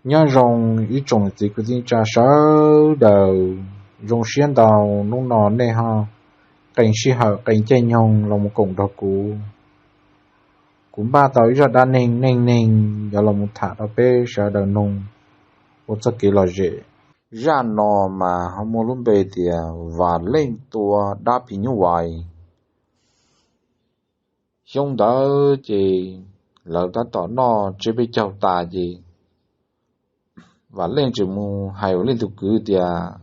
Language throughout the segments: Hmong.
Nyob zoo ib tsoom txiv kwv tij tsa sawv daws, zoo siab ntau hnub no nej ho qee sij hawm qee caij nyoog los mus koom nrog kuv. Kuv npaj tau ib zaj dab neeg neej neeg yuav los mus tham rau peb sawv daws mloog ua txoj kev lom zem. Zaj no mas ho muaj lub npe tias Vam Leej tua dab phim nyuj vais. Xyoo ntawd ces lawv tab tom noj tsiab peb caug tas ces Vam Leej tseem mus hais Vam Leej tus kwv tias,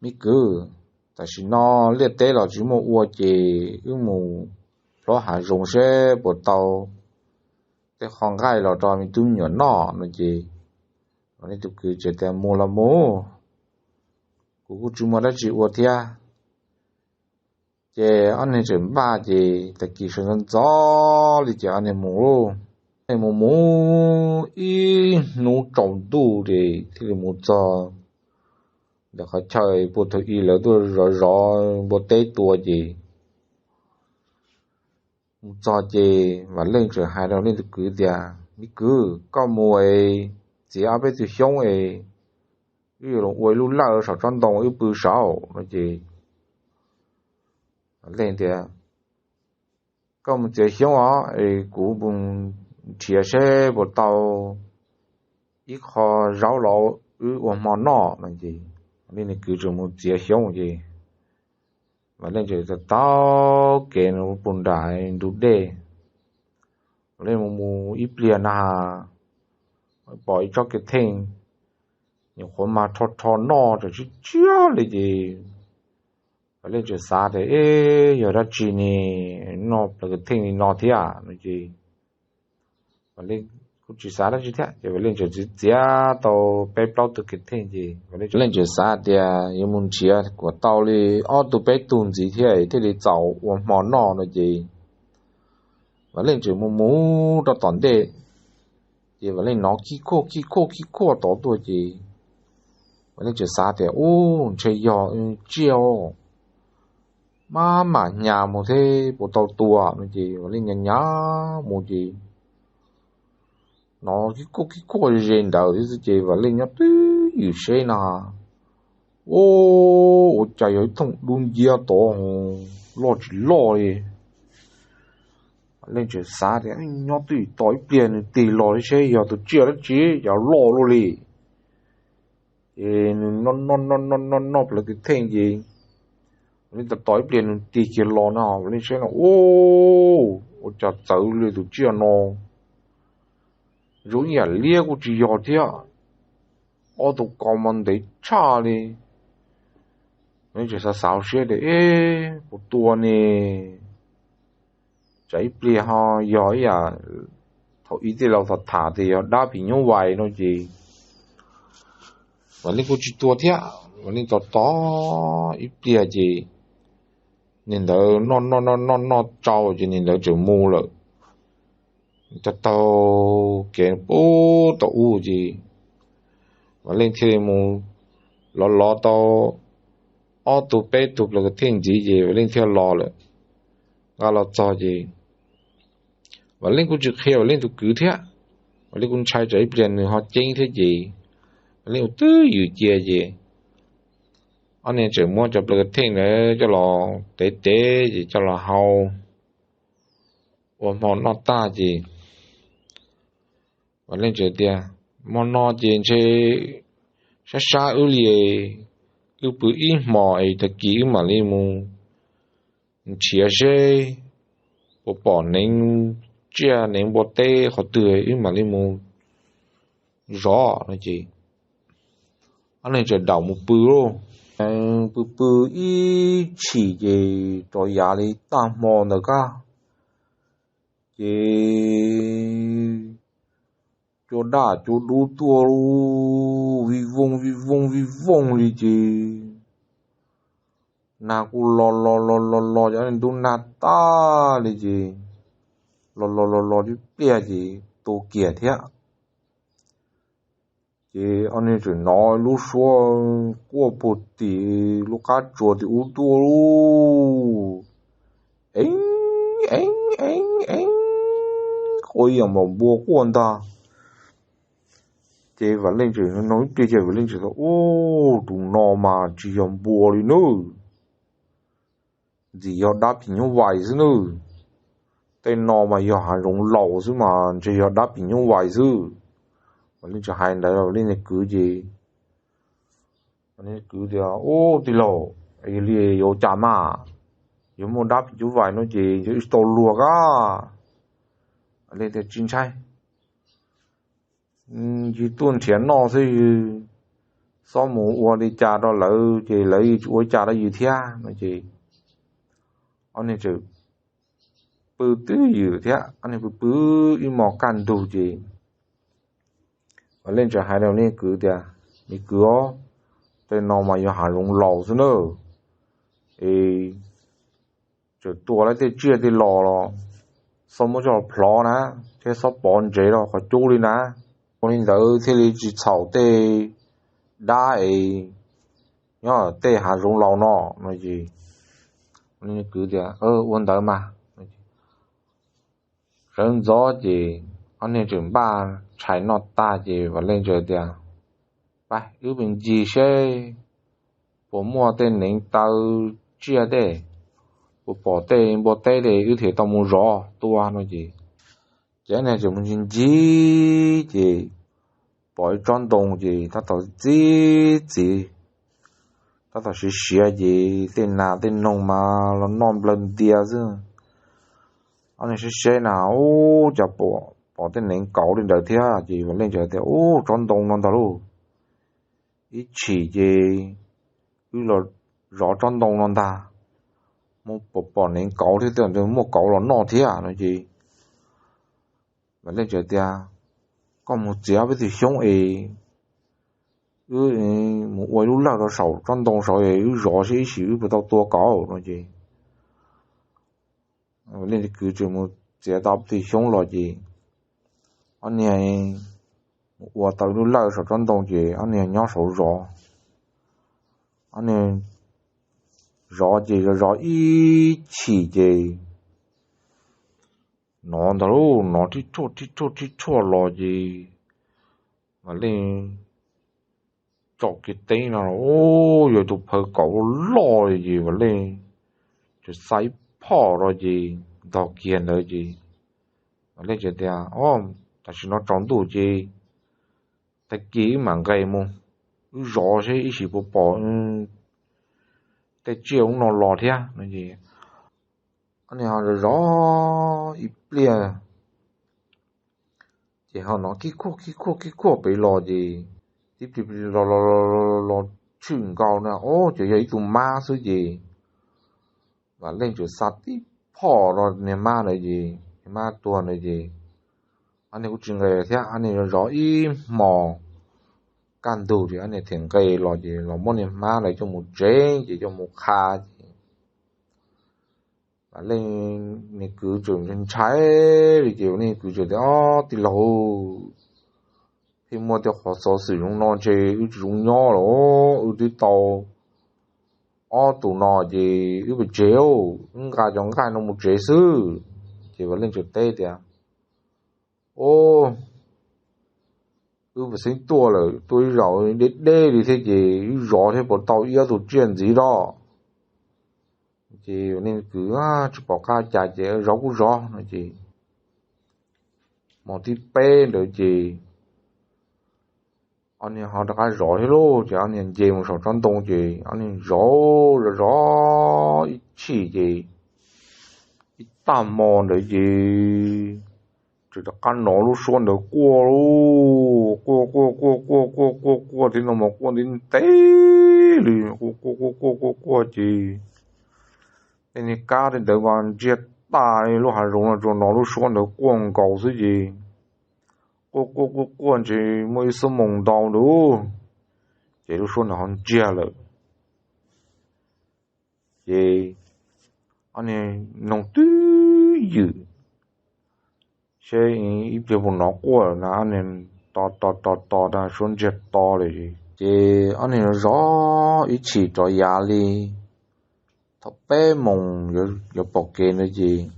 Me kwv, tam sim no liaj teb los tsis muaj ua ces wb mus plob hav zoov seb puas tau tej qho nqaij los rau me tub me nyuam noj no ces Vam Leej tus kwv tseem tias, Mus los mus, kuv kuj tsis muaj dab tsi ua thiab. Ces ob niag tseem npaj ces tag kis sawv ntxov ntxov li ces ob niag mus lauj. Mus mus ib hnub tsaus ntuj ces thiaj li mus txog ntawm qhov chaw puag thaum ub lawv tuaj zov zov npua teb tua ces mus txog ces Vam Leej tseem hais rau Leej tus kwv tias, Me kwv, koj mus es txiav ob peb tug xyoob es wb yuav los ua ib lub lawj saum tsob ntoo wb pw saud no ces Vam Leej tias, Koj mus txiav xyoob os es kuv mus nrhiav seb puas tau ib qho zaub los wb ua hmo noj no ces Vam Leej tus kwv tseem mus txiav xyoob ces Vam Leej tseem taug kev mus pus nram ntug dej. Vam Leej mus mus ib pliag na pom ib tsob kev theej, nyuam qhuav mas rho rho noj tseem tshiab tshiab li ces Vam Leej tseem xav tias, Eb, yog dab tsi ne noj plaws kev theej li no thiab no ces Vam Leej kuj tsis xav dab tsi thiab ces Vam Leej tseem txiav txiav tau peb plaub tug kev theej ces Vam Leej tseem xav tias yuav mus nrhiav kom tau li ob tug peb tug ntxiv thiab thiaj li txaus ua hmo noj no ces Vam Leej tseem mus mus rau tom ntej ces Vam Leej hnov khib khuaj khib khuaj khib khuaj tod tuaj ces Vam Leej tseem xav tias, Ub, ntshe yog tsiaj, maj mam nyas mus thiab puas tau tua no ces Vam Leej nyas nyas mus ces hnov khib khuaj khib khuaj ze nrawd thiab xwb ces Vam Leej nyob twj ywm seb no, Ub, ua cas yog ib thooj dub nciab tod loj tsis loj li. Vam Leej tseem xav tias, Nyob twj ywm tos ib pliag nws tig los seb yog tus tsiaj dab tsi cas loj luaj li. Ces nws noj noj noj noj noj plaws kev theej ces Vam Leej tos tos ib pliag nws tig kiag los no Vam Leej saib no, Ub, ua cas txawv li tus tsiaj no, zoo ib yam liab kuj tsis yog thiab, ob tug kaus mas ntev tshaj li. Vam Leej tseem xav xav hauv siab tias, Eb, puas tua ne? Tsam ib pliag ho yog ib yam thaum ub tej laus tham tham tias yog dab phim nyuj vais no ces Vam Leej kuj tsis tua thiab. Vam Leej tos tos ib pliag ces niag ntawd noj noj noj noj noj tsau ces niag ntawd tseem mus lawm. Taug taug kev pub tau ub ces Vam Leej thiaj li mus lov lov tau ob tug peb tug plaws kev theej ntxiv ces Vam Leej thiaj los lawm. Nqa los txog ces Vam Leej kuj tsis qhia Vam Leej tus kwv thiab. Vam Leej kuj ntshai tsam ib pliag nws ho ceeb thiab ces Vam Leej ua twj ywm cia ces ob niag tseem muab cov plaws kev theej ntawd coj los tev tev ces coj los hau ua hmo noj tag ces Vam Leej tseem tias, Hmo no ces ntshe sab sab wb li, wb pw ib hmos es tag kis wb mam li mus nrhiav seb puas pom neev tsiaj neev npua teb qhov twg wb mam li mus zov no ces ob leeg tseem daum mus pw lauj. Pw pw ib chim ces rov yav li tag hmo ntawd kab ces cua daj cua dub tuaj vij vooj vij vooj vij vooj li ces nag kuj los los los los los cov ntub nag tag li ces los los los los ib pliag ces tu kiag thiab. Ces ob leeg tseem hnov lub suab quaj puag tim lub qab tsua tim ub tuaj lauj. Eeb, eeb, eeb, eeb, quaj ib yam npua quaj ntag. Ces Vam Leej tseem nug ib pliag ces Vam Leej tseem tias, Ub, tus no mas tsis yog npua li nawb, ntxim yog dab phim nyuj vais xwb nawb. Tej no mas yog hav zoov laus xwb mas ntshe yog dab phim nyuj vais xwb. Vam Leej tseem hais ntawd, Vam Leej niag kwv ces, Vam Leej kwv tias, Ub, tij laug, yog li yuav ua cas mas? Yog muaj dab phim nyuj vais no ces yog wb tsis tau luag a. Vam Leej tias, Tsis ntshai, yus tuaj nrhiav noj xwb, yus xob mus ua li cas rau lawv ces lawv tsis ua cas rau yus thiab no ces ob niag tseem pw twb ywm thiab, ob niag pw pw ib hmos kaj ntug ces Vam Leej tseem hais rau Vam Leej kwv tias, Me kwv os, tej no mas yog hav zoov laus xwb nawb, es tseem tua lawv tej tsiaj tej los los xob muab coj plhov na, thiab xob pov ntsev rau qhov cub li na. Ua li ntawd thiaj li tsis txhaum tej dab es nyob tej hav zoov laus no no es kwv tias, Ua ntawd mas. Sawv ntxov ces ob niag tseem npaj tshais noj tag ces Vam Leej tseem tias, Pab wb mus ncig seb puas muaj tej neev taw tsiaj tej, puas pom tej npua teb tej wb thiaj tau mus zov tua no ces, ces ob niag tseem mus ncig ncig ces pom ib tsob ntoo ces tab tom txi txiv, tab tom siav siav ces tej nas tej noog mas los noj nplawg ntias xwb. Ob niag seb seb na, ub, cas pom tej neev kauv li ntawd thiab ces Vam Leej tseem tias, Ub, tsob ntoo no ntag lauj, ib chim ces wb los zov tsob ntoo no ntag, muaj pom pom neev kauv thiab, tej zaum muaj kauv los noj thiab no ces Vam Leej tseem tias, Koj mus txiav peb tus xyoob es wb mus ua ib lub lawj rau saum tsob ntoo saud es wb zov seb ib sim wb puas tau tua kauv no ces Vam Leej kwv tseem mus txiav tau peb tus xyoob los ces ob niag mus ua tau ib lub lawj saum tsob ntoo ces ob niag nyob saud zov. Ob niag zov ces zov zov ib chim ces nov ntag lauj, nov rib rhuaj rib rhuaj rib rhuaj los ces Vam Leej tsom kiag teeb no, yog tus phawv kauv loj li ces Vam Leej tseem xa ib phom rau ces ntog kiag ntawd ces Vam Leej tseem tias, Tam sim no tsaus ntuj ces tag kis wb mam nqes mus, wb zov seb ib sim puas pom tej tsiaj ub no los thiab no es ob niag ho zov zov ib pliag ces ho nov kib khuaj kib khuaj kib khuaj pem los ces tib pliag los los los tshwm nkaus na, o, ces yog ib tug mab xwb ces Vam Leej tseem xa tib phom rau niag mab ntawd ces niag mab tuag ntawd ces ob niag kuj tsis nqes thiab, ob niag zov zov ib hmos kaj ntug ces ob niag thiaj nqes los ces los muab niag mab ntawd coj mus tsev ces coj mus qha ces Vam Leej niag kwv tseem ntshai li ces Vam Leej kwv tseem tias, Ob, tij laug, pheej muaj tej qhov xov xwm zoo no ntshe wb tsis zoo nyob lawm, wb twb tau ob tug no ces wb pem tsev, wb nqa cov nqaij no mus tsev xwb. Ces Vam Leej tseem teb tias, O, wb pem xeeb tuaj lawm, tuaj ib zaug deb deb li thiab ces wb zov thiab puas tau ib ob tug tsiaj ntxiv lawm. Ces Vam Leej kwv tsis pom qab cas ces zov kuj zov no ces hmo thib peb ntawd ces ob niag ho rov qab zov thiab lauj, ces ob niag nce mus saum tsob ntoo ces ob niag zov zov zov ib chim ces ib tag hmo ntawd ces tseem rov qab hnov lub suab ntawd quaj lauj, quaj quaj quaj quaj quaj quaj quaj thiab no mas quaj ntev ntev li, quaj quaj quaj quaj quaj quaj ces tej niag kab tej ntawd mas ntsiag tas li, lub hav zoov no tsuas hnov lub suab ntawd quaj nkaus xwb ces quaj quaj quaj quaj ntshe muaj ib xuab moos ntau ntawd ces lub suab ntawd ho ntsiag lawm. Ces ob niag noog twb ywm, seb ib pliag puas hnov quaj lawm na, ob niag to to to to suab ntsiag to lawm. Ces ob niag zov ib chim rov yav li thaum peb moos yuav pom kev ntawd ces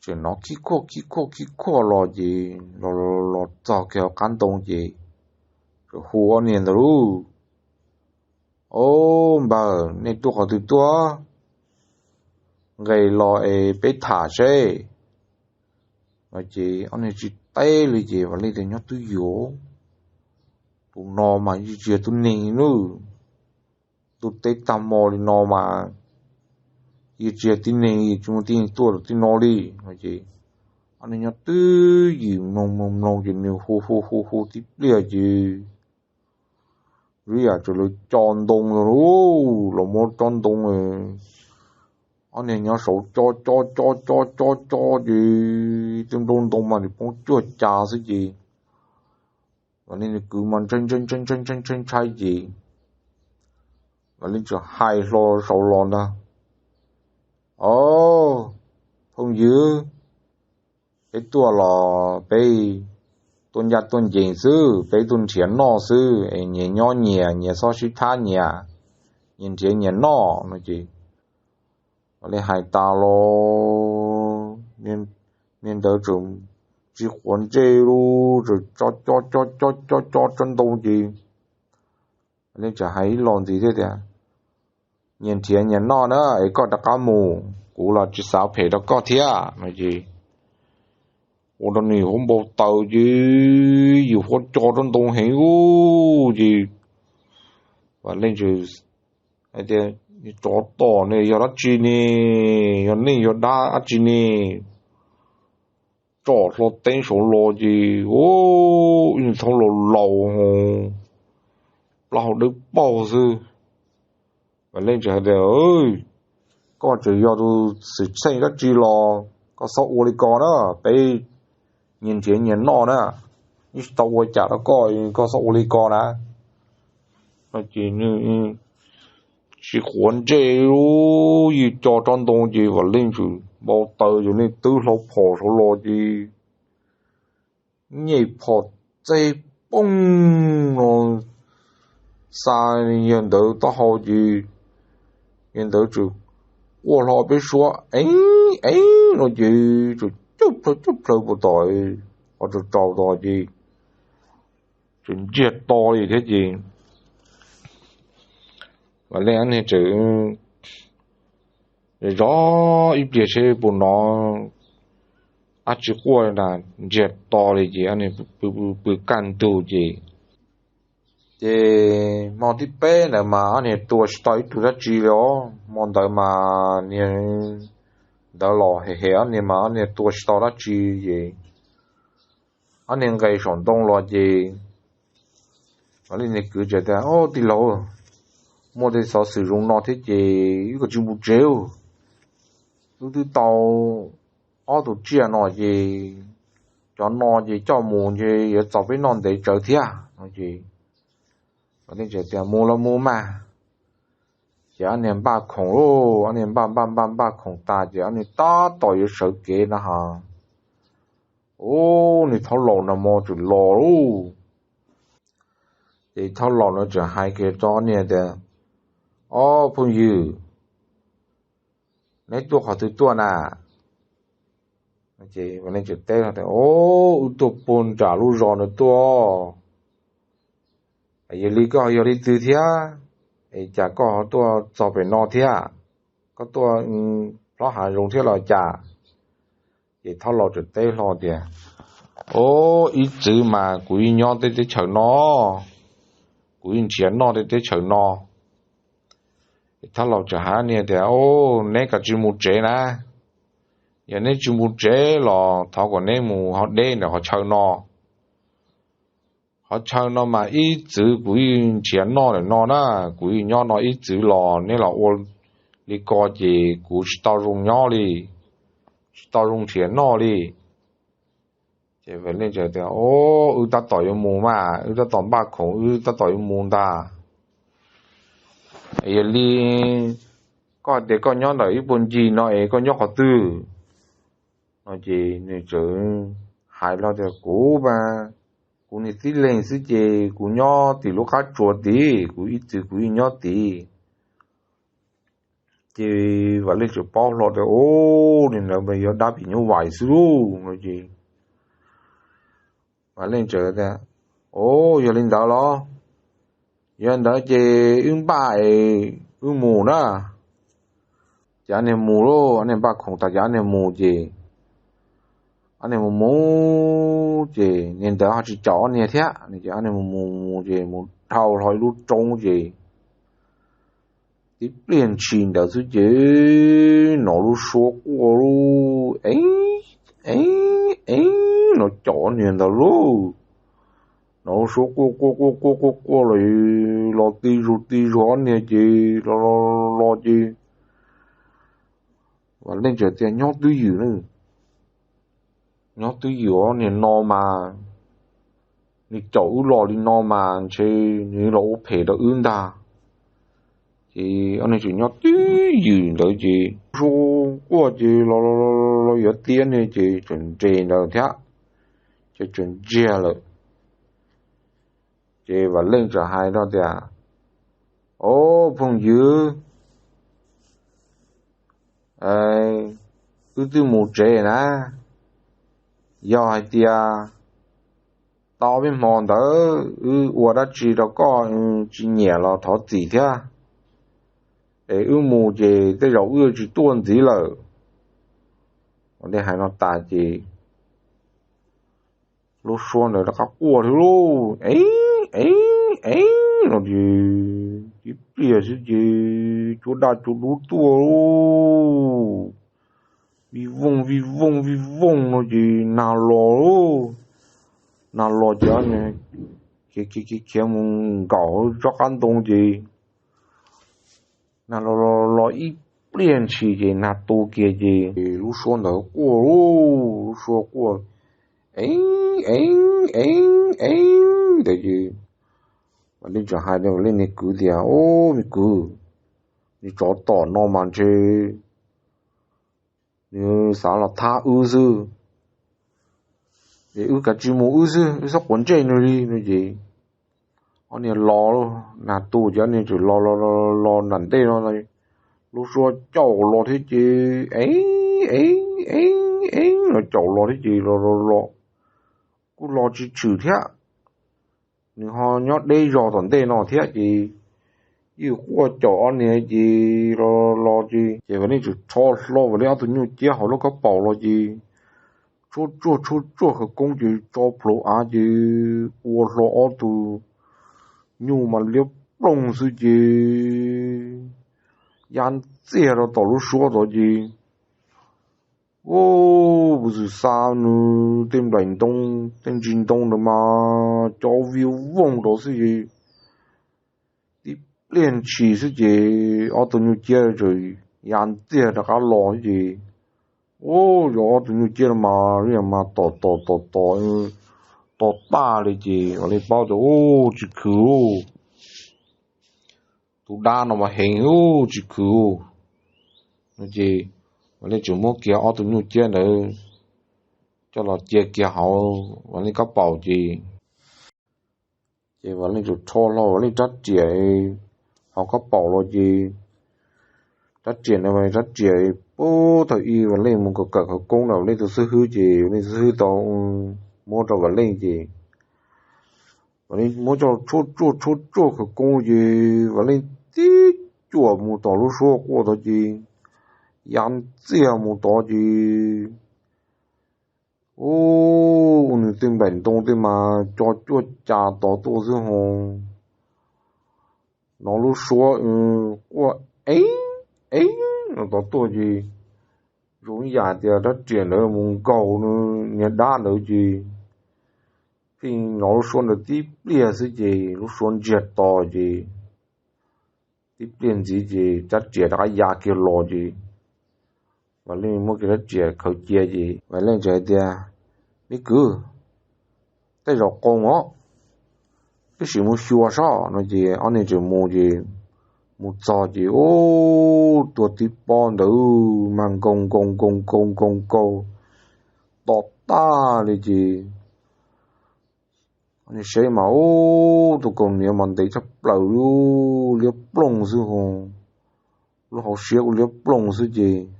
tseem hnov khib khuaj khib khuaj khib khuaj los ces los los txog kiag hauv qab ntoo ces hu ob niag ntawd lauj, Au, npawg, nej tuaj qhov twg tuaj? Nqes los es peb tham seb. No ces ob niag tsis teb li ces Vam Leej tias, Nyob twj ywm, tus no mas yeej tsis yog tib neeg nawb. Ntuj teb tag hmo li no mas yeej tsis yog tib neeg, tsis muaj tib neeg tuaj tib no li. No ces ob niag nyob twj ywm mloog mloog mloog ces nws hu hu hu hu tib pliag ces zoo ib yam txawm lawv co ntoo los, los muab tsob ntoo, ob niag nyob saud co co co co co co ces tej nplooj ntoo mas nws poob cuaj cav xwb ces Vam Leej nws kwv mas ntshai ntshai ntshai ntshai ntshai ntshai ces Vam Leej txawm hais hlo saud los ntag, Au, phooj ywg, peb tuaj los peb tuaj ncaj tuaj ncees xwb, peb tuaj nrhiav noj xwb es nyias nyob nyias, nyias txhob sib thab nyias, nyias nrhiav nyias noj. No ces Vam Leej hais tas los niag ntawd txawm tsis quav ntsej li, txawm co co co co co tsob ntoo ces Vam Leej txawm hais ib los ntxiv thiab tias, Nyias nrhiav nyias noj na es koj rov qab mus, kuv los tsis xav phem rau koj thiab. No ces ua rau nws huab npau taws ces yus huab co tsob ntoo heev ub ces Vam Leej txawm hais tias, Tsov tom ne yog dab tsi ne? Yog neeg yog dab dab tsi ne? Tsom hlo teeb saud los ces ib tug laus laus, plaub hau dawb paug xwb. Vam Leej txawm hais tias, Koj tseem yog tus xwm txheej dab tsi los koj txhob ua li ko na, peb nyias nrhiav nyias noj na, yeej tsis tau ua cas rau koj, koj txhob ua li ko na. No ces nws tsis quav ntsej li, yws co tsob ntoo ces Vam Leej txawm npau taws ces Vam Leej twb hlo phom saud los ces nyem phom txeg pooj no xa yawg ntawd taub hau ces yawg ntawd txawm quaj hlo peb suab eeb eeb no ces txawm cub plhaw cub plhaw puas tom qhov tsaus tsaus tos ces txawm ntsiag to li thiab ces Vam Leej ob niag txawm zov ib pliag seb puas hnov dab tsi quaj na, ntsiag to li ces ob niag pw kaj ntug ces, ces hmo thib peb ntawd mas ob niag tua tsis tau ib tug dab tsi li os. Hmo ntawd mas niag ntawd los hem hem ob niag mas ob niag tua tsis tau dab tsi ces ob niag nqes saum ntoo los ces Vam Leej niag kwv txawm tias, Au tij laug, muaj tej xov xwm zoo no thiab ces wb kuj tsis mus tsev. Wb twb tau ob tug tsiaj no ces cov no ces coj mus ces yuav txaus peb noj ntev tsawv thiab. No ces Vam Leej txawm tias, Mus los mus mas. Ces ob niag npaj khoom lauj, ob niag npaj npaj npaj npaj khoom tas ces ob niag tab tom yuav sawv kev no ha, ub, niag thaub laus no mas txawm los lauj. Ces thaub laus no txawm hais kiag rau ob niag tias, Au phooj ywg, neb tuaj qhov twg tuaj na? Ces Vam Leej teb tias, Au, wb tuaj puag nram lub zos no tuaj. Yog li koj yog leej twg thiab? Es cas koj ho tuaj txog pem no thiab? Koj tuaj plaub hav zoov thiab los cas? Ces thaub laus txawm teb hlo tias, Au, ib txwv mas kuv yeej nyob tej teb chaws no, kuv yeej nrhiav noj tej teb chaws no. Thaub laus txawm hais niag tias, Au, neb kav tsij mus tsev na. Yog neb tsis mus tsev los thov kom neb mus ho deb ntawm qhov chaw no. Qhov chaw no mas ib txwv kuv yeej nrhiav noj ntawm no na, kuv yeej nyob no ib txwv los, neb los ua li ko ces kuv tsis tau zoo nyob li, tsis tau zoo nrhiav noj li. Ces Vam Leej tias, Au, wb tab tom yuav mus mas, wb tab tom npaj khoom, wb tab tom yuav mus ntag. Yog li koj tias koj nyob ntawm ib puag ncig no es koj nyob qhov twg? No ces nws txawm hais los tias, Kuv mas, kuv niag tib leeg xwb ces kuv nyob tim lub qab tsuas tid, kuv ib txwv kuv yeej nyob tid. Ces Vam Leej txawm paub hlo tias, Au, niag ntawd mas yog dab phim nyuj vais xwb lauj. No ces Vam Leej txawm tias, Au, yog li ntawd los? Yog li ntawd ces wb npaj es wb mus na. Ces ob niag mus lauj, ob niag npaj khoom tas ces ob niag mus ces ob niag mus mus ces niag ntawd ho tsis caum ob niag thiab. Ces ob niag mus mus mus ces mus dhau hlo ib lub roob ces tib pliag ntshis ntawd xwb ces hnov lub suab quaj lub, ev, ev, ev, no caum ob niag ntawd lauj. Hnov lub suab quaj quaj quaj quaj quaj quaj los, los ti zug ti zug ob niag ces los los los ces Vam Leej txawm tias, Nyob twj ywm ne, nyob twj ywm, ob niag no mas nws caum wb los li no mas ntshe nws los ua phem rau wb ntag. Ces ob niag tseem nyob twj ywm ntawd ces lub suab quaj ces los los los yuav ti ob niag ces tseem nres ntawd thiab, ces tseem ntsiag lawm. Ces Vam Leej txawm hais rau tias, Au, phooj ywg, wb twb mus tsev na. Yog hais tias tau peb hmo ntawd wb ua dab tsi rau koj tsis nyiam los thov txim thiab, es wb mus ces tej zaum wb tsis tuaj ntxiv lawm. Ua li hais no tas ces lub suab ntawd rov qab quaj thiab lauj, ev, ev, ev no ces tib pliag xwb ces cuab daj cuab dub tuaj lauj, vij vooj vij vooj vij vooj no ces nag los lauj. Nag los ces khiav khiav khiav mus nkaum tsob qab ntoo ces nag los los ib pliag ntshis ces nag tu kiag ces lub suab ntawd quaj lauj, lub suab quaj, ev, ev, ev, ev ntawd ces Vam Leej txawm hais rau Vam Leej niag kwv tias, Au, me kwv, nws tsov tom no mas ntshe nws xav los thab wb xwb, ces wb kav tsij mus wb xwb, wb txhob quav ntsej nws li no ces ob niag los, nag tu ces ob niag tseem los los los los nram ntej no, lub suab caum los thiab ces ev, ev, ev, ev los caum los thiab ces los los los kuj los tsis tshwm thiab. Nws ho nyob deb zog tom ntej no thiab ces yeej quaj caum ob niag ces los los ces ces Vam Leej txawm rho hlo Vam Leej ob tug nyuj ciab hauv lub kab paus los ces tshuab tsuag tshuab tsuag khawv koob ces tso plhuav av ces ua hlo ob tug nyuj mas liab ploog xwb ces ya ntxiag rau tom lub suab tod ces, u, puv xwm xa nws tej nplaim ntoo tej ntsis ntoo ntawd mas co vij voog rau xwb ces tib pliag ntshis xwb ces ob tug nyuj ciab txawm ya ntxiag rov qab los ces, u, yog ob tug nyuj ciab no mas lub yam mas tom tom tom tom, tom tag li ces Vam Leej paub tias, u, tsis khwv lauj, tus dab no mas heev, u, tsis khwv lauj. No ces Vam Leej tseem muab kiag ob tug nyuj ciab ntawd coj los cia kiag hauv Vam Leej kab paus ces, ces Vam Leej tseem rho hlo Vam Leej rab riam hauv kab paus los ces rab riam ntawd mas rab riam puag thaum ub Vam Leej mus kawm kawm khawv koob ntawm Vam Leej tus xib hwb ces Vam Leej tus xib hwb tau muab rau Vam Leej ces Vam Leej muab coj tshuab tsuag tshuab tsuag khawv koob ces Vam Leej tib cuam mus tom lub suab quaj tod ces ya ntxiag mus tod ces, u, nws tej nplaim ntoo tej mas co cuaj cas tod tuaj xwb ho. Hnov lub suab quaj eeb eeb no tod tuaj ces zoo ib yam tias rab riam ntawd mus nkaus niag dab ntawd ces, pheej hnov lub suab ntawd tib pliag xwb ces lub suab ntsiag to ces tib pliag ntxiv ces rab riam rov qab ya kiag los ces Vam Leej muab kiag rab riam khaws cia ces Vam Leej txawm hais tias, Me kwv, tej zaum qoo os, wb sim mus xyuas saib no ces ob niag txawm mus ces mus txog ces, u, tuag tib pob ntawd mas nkaus nkaus nkaus nkaus nkaus nkaus tom tag li ces, o, saib mas, u, tus kaus hniav mas ntev tshaj plaws li, liab ploog xwb ho, lub hauv siab kuj liab ploog xwb ces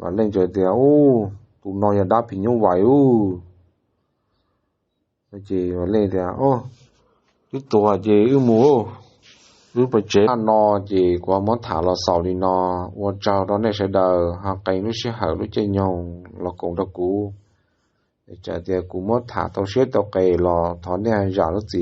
Vam Leej txawm tias, U, tus no yog dab phim nyuj vais ub. Ces Vaj Leej tias, Twb tuag ces wb mus, wb pais tsev. Tam no ces kuv muab tham los xaus li no, ua tsaug rau nej sawv daws ho qee lub sij hawm lub caij nyoog los koom rau kuv. Txawm tias kuv muab tham tau siab tau qes los thov nej zam lub txim